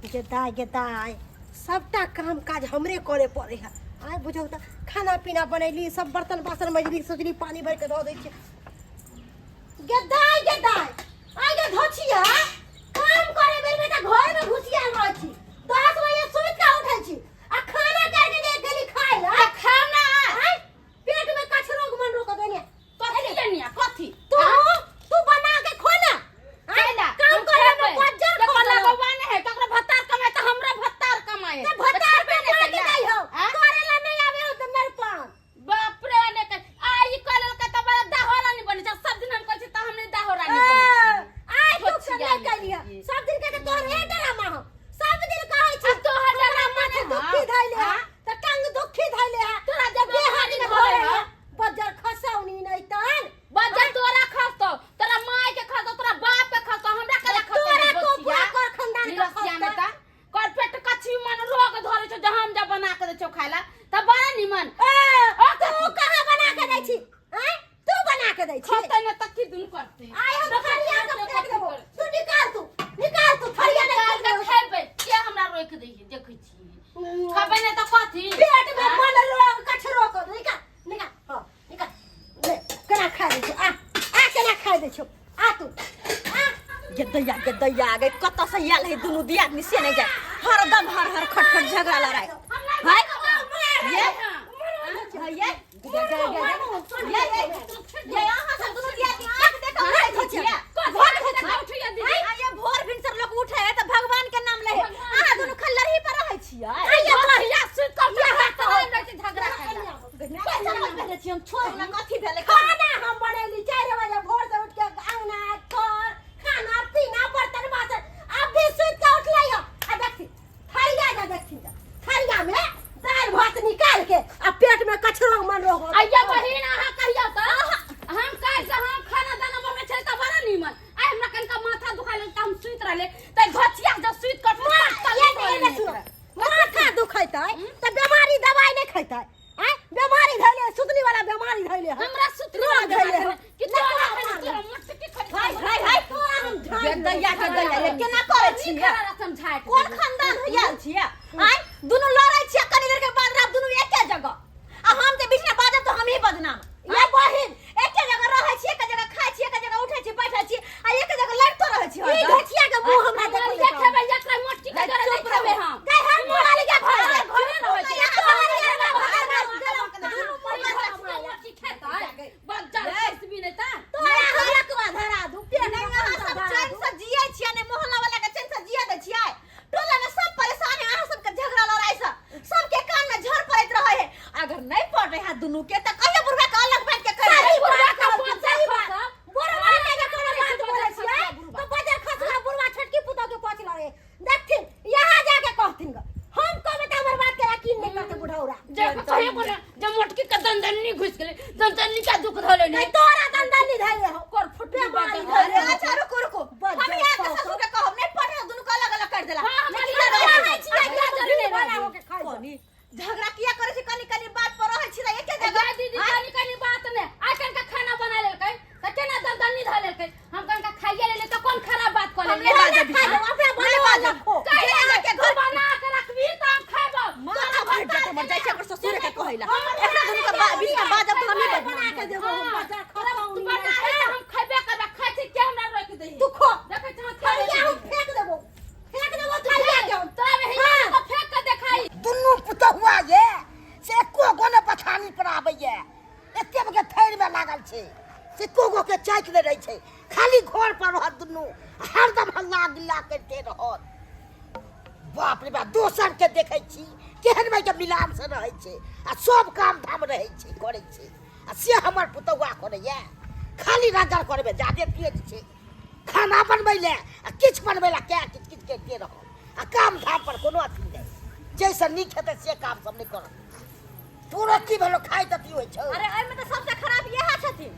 गे दाय, गे दाय, सबटा काम काज हमरे करे पड़े है। आइ बुझौ तऽ खाना पीना बनैली, सब बर्तन बासन मजली, सोचली पानी भरि के धऽ दै छियै। गे दाय, गे दाय, आइ गे धोछिया, काम करे बेर में तऽ घर में घुसियाल रहै छी। 10 बजे सुति कऽ उठै छी आ खाना करके जे गेली खाय ला। खाना आइ पेट में कचरो के मन रोक देने। कथी लेनिया कथी? तू तू बना के खो ना। कैला? काम हम करे में खेबै। बज्जर जकरा खो ना। लगौआ नहि है, तकरा भत्तार कमाए तऽ हमरा भत्तार कमाए। ते भत्तार तऽ खेबे कमा नहि के कैला। दै हो। आँय? करे ला नहीं आवे हो त मेरे पास। बाप रे, ने के आ ई कह लेलकै तऽ बड़ा दाहो रानी बनै छै। सब दिन हम कहै छी तऽ हम नहि दाहो रानी बनै छी। आइ तू छोट सब छिया नहीं कैलिया। सब दिन के तोहर हे ड्रामा हो। सब दिन कहै छी आ तोहर हमरा ड्रामा माथे नहि दुखी हौ। धैले है, आँ? त टंग दुखी धैले है। तोरा जब देह हाथ बेमारी में धरे धरे हौ। है, बज्जर खसौनी नहीं तहन। बज्जर तोरा खसतौ, तोरा माय के खसतौ, तोरा बाप के खसतौ, हमरा केला खसतौ? तोरा रे को गोसिया? पूरा कर खानदान के निरसिया खसतौ। में त कर पेट कछि मन रोग धरे छौ, जे हम जब बना के दै छौ खाय ला त बड़ा निमन। ए, ओ तू कथी? कहाँ बना के दै छी? आँय? तू बना के दै छी? खतै न त की दुन करतै? आइ हम देखै थरिया छियै के से फेंक कथी देबो। करै। तू निकाल, तू निकाल, तू थरिया नहीं निकाल फेंक के देबो। खेबै के हमरा रोक दै है? देखै छियै खबै नै त कथी? पेट में आँय? मन रोग कचरो को निकाल, निकाल, हाँ निकाल। ले केना खा दै छौ? आ आ केना खा दै छौ? आ तू आ। गे दैया, गे दैया, गे कतऽ से आयल है दुनू दियादनी से नहि जाय, हरदम हर हर खट खट झगड़ा लड़ाई है। ये ये ये ये अहाँ सब दुनू दियादनी आँख देख कऽ उठै छियै। आ ये भोर भिनसर लोक उठे है तऽ भगवान के नाम लै है, अहाँ दुनू खाली लड़ही पर रहै छियै। समझ छियै हम छोड़ ना, कथी भेलै? खाना हम बनैली 4 बजे भोर से उठ के, अंगना घर खाना पीना बर्तन बासन। अब भी सुति के उठलै हो आ देखी थरिया जा, देखी जा थरिया में दालि भात निकाल के आ पेट में कचरो मन रोग। आइया बहिन, अहाँ कहियौ तऽ हम काल्हि से हम खाना दाना बनबै छलै तऽ बड़ा नीमन। आइ हमरा कनिका माथा दुखाय लगल तऽ हम सुति रहले तऽ घचिया जब सुति कऽ ये ये सुनो, माथा दुखैतै तऽ बेमारी दवाई नहीं खैतै? आँय, बेमारी धैले, सुतनी वाला बेमारी धैले है। हमरा सुतनी रोग वाला धैले है। कि तोरा खाली तोरा मोटकी खाली। हाय हाय हाय, तोरा हम झाड़ि गे दैया, के दैया, ये केना करै छियै? हम झाड़ि कोन खानदान होयल छियै? आँय, दुनू लड़ै छियै, कनी देर के बाद रात दुनू एके जगह, आ हम जे बीच में बाजब तऽ हम ही बदनाम। ये बहिन, एके जगह रहै छियै, एके जगह खाइ छियै, एके जगह उठै छियै बैठै छियै आ एके जगह लड़तो रहै छियै ई हरदम। घचिया के मुंह हमरा देखै ये खेबै, एकरा मोटकी के डरे चुप नहि खेबै रहू। हम। गै, हम मोबाइल के घरे घरे घरे रहै छै। दुनू मोटकी खेतै बज्जर खसबी नहि तऽ तोरा हम रकवा धरा दू पेट नहि में। अहाँ सब धरा चैन दू। से जियै छियै, नहि मोहल्ला वाला के चैन से जियै दै छियै। टोला में सब परेशान है अहाँ सबके झगड़ा लड़ाई से, सबके कान में झड़ पड़ैत रहे है। अगर नहीं पड़ रहे है दुनू के तऽ कहियो बुढ़वा के अलग बैठ के कहि सही देबै। बात के कहलखिन, बज्जर सही बात। खसब। बुढ़वा के जे कोनो बात बोलै छियै तऽ बज्जर खसला बुढ़वा छोटकी पुतोह के पहुँच लगे देखथिन, यहाँ जाके कहथिन ग। हम कहबै तऽ हमर बात के यकीन नहीं करते बुढ़ौरा। जे कहियो बोले जे मोटकी के दंदनी घुस गेलै, दंदनी के दुख धले। नहीं, तोरा दंदनी धैले हो। कर फुटनी बेमारी बाजल। धैले हो। अच्छा रुको रुको, बज्जर हम यहाँ के खसब। ससुर के कहब, नहीं पढ़े दुनू के अलग अलग कर देला। हाँ, हम लेकिन अलग रहै अलग छियै, अलग किया अलग जरूरी रहै रहै? होके खाइ जाउ। कनी झगड़ा किया करै छी? कनी कनी बात पर रहै छी एके जगह। ये दीदी, कनी कनी बात ने आइ कनका खाना बना लेलकै तऽ केना दंदनी धऽ लेलकै, हम कनका खाइए लेले तऽ कोन खराब बात कऽ हम लेलियै? नहि बाजब, खाइ जाउ, अपना नहि बनाओ बाजब। रखो। जे अहाँके घर बना के रखबी तऽ हम खेबौ। माथा फाटि जायत हमर, जाइ छी ओकर ससुरे के कहै ला। एकरा दुनू के बीच में बाजब तऽ हमही बना बदनाम। के देबो हम, बज्जर तू खसौनी बना नहीं। के हम खेबे करबै, खाइ छी के हमरा रोकि दही? तू खो। देखै छी हम खेबै। थरिया हम फेंक देबो, फेंक देबो थरिया के हम। तोरा में हिम्मत तऽ फेंक के देखाई। दुनू पुतहुआ ये से एको गो ने बथानी पर आबैया, एते बगे थैर में लागल छै से एको गो के चाटि नहि रहै छै। खाली घर पर रहत दुनू, हरदम हल्ला गिल्ला करिते रहत। बाप रे बाप, दोसर के देखै छी केहन भाई के मिलान से रहै छै आ सब काम धाम रहै छै करै छै, आ से हमर पुतहुआ करैया खाली रगड़ करबै जादे तेज छै। खाना बनबै लए आ किछु बनबै लए कै किछु किछु करिते रहल आ काम धाम पर कोनो अथी नहि, जाहिसँ नीक हेतै से काम सब नहि करत। तोरो की भेलो? खाइ तऽ की होइ छौ? अरे, एहिमे तऽ सबसे खराब इएह छथिन।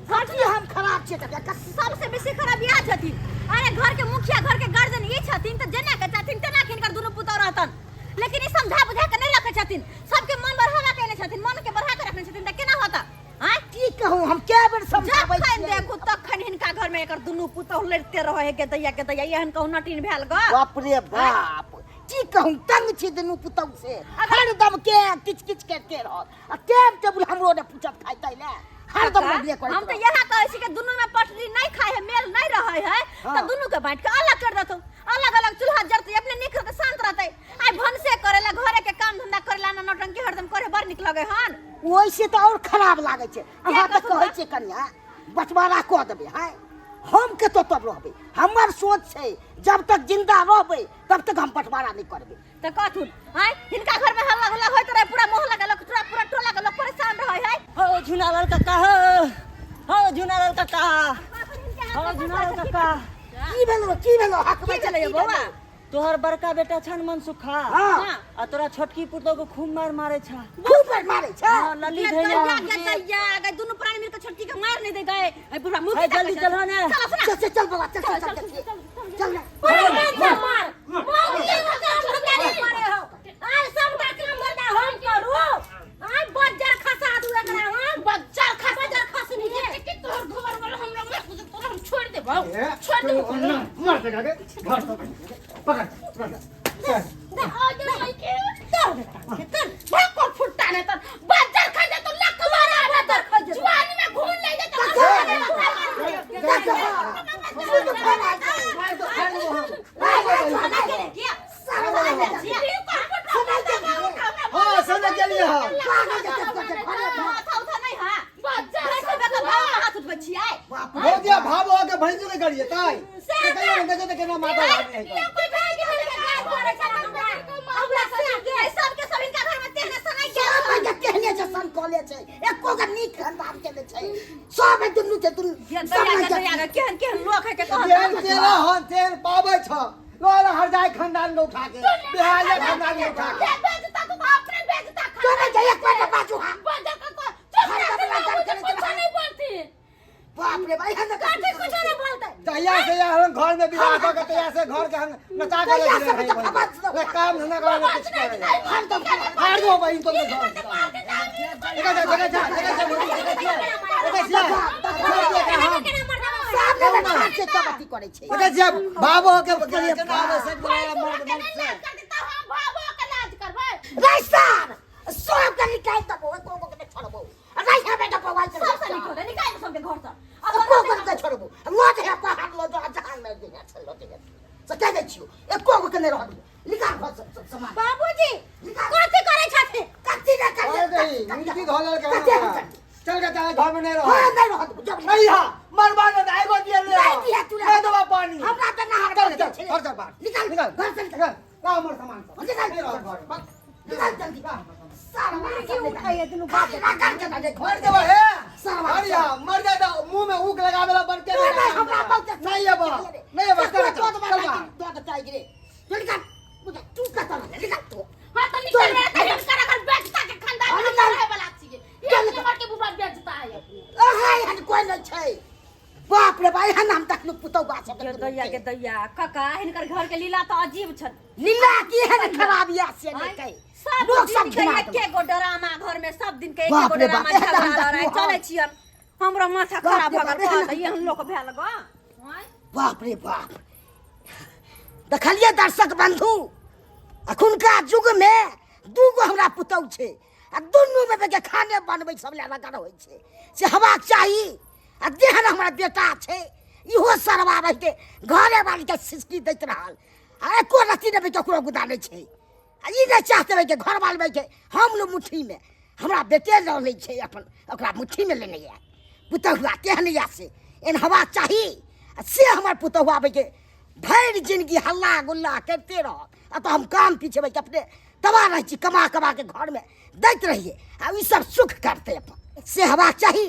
कथी हम खराब छियै तऽ? सबसे बेसी खराब इएह छथिन। अरे, घर के मुखिया, घर के गार्जियन ई छथिन तऽ जेना के चाहथिन तेना के हिनकर दुनू पुतोह रहतन, लेकिन ई समझा बुझा के नहि रखै छथिन, सबके मन बढ़ावा केने छथिन, मन के बढ़ा के रखने छथिन तऽ केना होता? आँय? की कहूँ, हम कए बेर समझाबै जखन छियै। देखू तखन हिनका घर में एकर दुनू पुतहु लड़िते रहै है गेदैया गेदैया, एहन कहूँ नटीन भेल ग। बाप रे बाप, की कहूँ, तंग छी दुनू पुतहु से। हरदम के किच किच करते रहत आ टाइम टेबुल हमरो ने पूछत खाइ ताइ ले, हरदम लड़बे करैत हम तऽ रहत। इएह कहै छी कि दुनू में पटरी नहीं खाए है, मेल नहीं रहे है, तऽ दुनू के बांटि के अलग कर देतौ, अलग अलग चूल्हा जरतै, अपने नीक रहतै, शांत रहतै। आइ भनसे करेला, घरे के काम धंधा करेला ना नौटंकी हरदम करे बड़ नीक लगे हन। ओहिसे तऽ और खराब लागै छै। अहाँ तऽ कहू कहै तऽ? छियै कनिया बँटवारा कऽ देबै, हैं हम कतौ तब रहबै। हमर सोच छै जब तक जिंदा रहबै तब तक हम बँटवारा नहि करबै। तऽ कहथुन आँय हिनका घर में हल्ला गुल्ला होइत रहे, पूरा मोहल्ला के लोग, पूरा पूरा टोला के लोग परेशान रहे है। हो झुनालाल काका, हो हो झुनालाल काका, हो झुनालाल काका। की भेलो, की भेलो? हक की भेलै यौ बौआ? तोहर बड़का बेटा छन मनसुखा। हाँ। आ तोरा छोटकी पुतोह के खूब मार मारे छा। खूब मार मारे छा। हाँ, ललित गे भैया। दैया, गे दैया, गे दुनू प्राणी मिलके छोटकी के मार नहीं दे गए। ए बुढ़ा मुँह हे, की ताकै जल्दी छै? चलहो ने। चलो सुना। चल चल चल बौआ, चल चल चल चल चल ने। मार मौगी के काम धंधा नहीं करे हो। आइ सबटा काम धंधा हम करू। आइ बज्जर खसा दू एकरा हम। बज्जर खसा, बज्जर खसनी के। कि तोहर घर वाला हमरा मार दे, तोरा हम छोड़ देबौ, छोड़ देबौ। मार देगा के घर तो पकड़ पकड़ चल। दे आ जा भाई के तोर बेटा के तोर भाग को फुट्टा ने तोर बज्जर खा जा तो लक मारा ना तोर जुआनी में घून ले जा तो। मार तो खा लेबो हम। हां सुन के लिए हम। माथा उठा नहीं है कैसे बेटा भाव में हाथ उठबै छियै? हो गया भाव हो के भैंसो के करिए ताई से कहियो ने देखो तो केना माता भाग नहीं। सबके सब हिनका घर में तेहने सनाइ गेल। सब के केहने छै सन कॉलेज छै, एको गो नीक खानदान के नहि छै। सब एक दुनू छै दुनू गे सब दैया, गे रंग के। दैया, गे केहन केहन लोक है के कहत। तेल तेल हन तेल पाबै छ लोल हर जाय खानदान के उठा के बिहार के खानदान के उठा के। तोरे जे एक बार बाजू। हां, बाप रे भाई, हम कुछ नहीं बोलते। तहिया से यार हम घर में बियाह कऽ के तहिया से घर के हम नचा के तहिया ले से रहे तऽ खबर ले काम धंधा करे ले कुछ करे हरदम हार दो बहिन तो घर देखा जा, देखा जा, देखा जा, देखा जा, देखा जा हम। सब ने बैठा छै तब अथी करै छै। देखा जा बाबो के केना आबै सब मर्द मर्द से। रे सर सब के निकाल देबो, एको गो के नहि छोड़बो। रे हे बेटा पवाइ सब से निकल निकाल दे सबके घर से। एको गो के छोड़बो। लऽ जे पहाड़ लऽ जो, जहान मारि दिहे छै लऽ जे से कहि दै छियौ, एको गो के नहि रहऽ दियौ। निकाल घर से सब सामान। बाबूजी कथी करै छथिन? कथी नहि अरे करियै। नहीं मिलकी धोल के कथी नहि करियै? चल के तारे घर में नहीं रहो। हाँ, नहीं रहऽ देबो जब नहीं हा मरवा न आएगो दिए ले। नहीं दिहे तू। नहीं देबा पानी। हमरा तऽ नहार चल पड़ै चल छै। घर चल बाहर। निकाल निकाल घर से। निकाल ला हमर सामान सब। निकाल। नहीं रहो घर में। निकाल जल्दी सारा। मुर्गी उठाइए दुनू बाप। निकाल के दे घर। मर देबा हे। साला। अरे हा मर जा तो मुंह में ऊक लगावेला बन के। नहीं नहीं, हमरा बहुत नहीं अब नहीं अब चल चल चल बाहर। दो के चाहिए रे, चल निकाल। बुझा तू कतऽ रहले? निकाल तू। हाँ तो निकल रहे थे हिनकर अगर बेचता के खानदान में निकाल। रहे वाला छियै। चल। एक नंबर के बुढ़ा बेचता है। अहाँ एहन कोइ नहि छै। बाप रे बाप, एहन हम तखनो पुतहु बात गे दैया, गे दैया, काका हिनकर घर के लीला तऽ अजीब छन। लीला की एहन खराब या से नहि कहि सब लोक सब दिन के घिना एके गो ड्रामा घर में, सब दिन के एके बाप गो रे ड्रामा बाप, झगड़ा एहन लड़ाई देखू हम। चलै छियन। हमरो माथा बाप खराब रे भऽ बाप, गेल। एहन कहत एहन लोक भेल ग। बाप रे बाप, देखलियै दर्शक बंधु, अखुनका युग में दूगो हमरा पुतहु छै आ दुनू में के खाने बनबै सब लए रगड़ होइ छै से हेबाक चाही। आ जेहन हमरा बेटा छै इहो सरवा रहिते घरे वाली के सिसकी दैत रहल आ एको रत्ती नहि ककरो गुदा नहि छै। आ ई नहि चाहते रहै के घर वाली के हम लोग मुट्ठी में हमरा बेटे लऽ लै छै, अपन ओकरा मुट्ठी में लेने यऽ पुतहुआ केहन यऽ से एहन हेबाक चाही। आ से हमर पुतहुआ के भरि जिंदगी हल्ला गुल्ला करिते रहत आ तऽ हम काम पिछेबै के अपने तबाह रहै छी, कमा कमा के घरमे दैत रहियै आ ई सब सुख करतै अपन, से हेबाक चाही।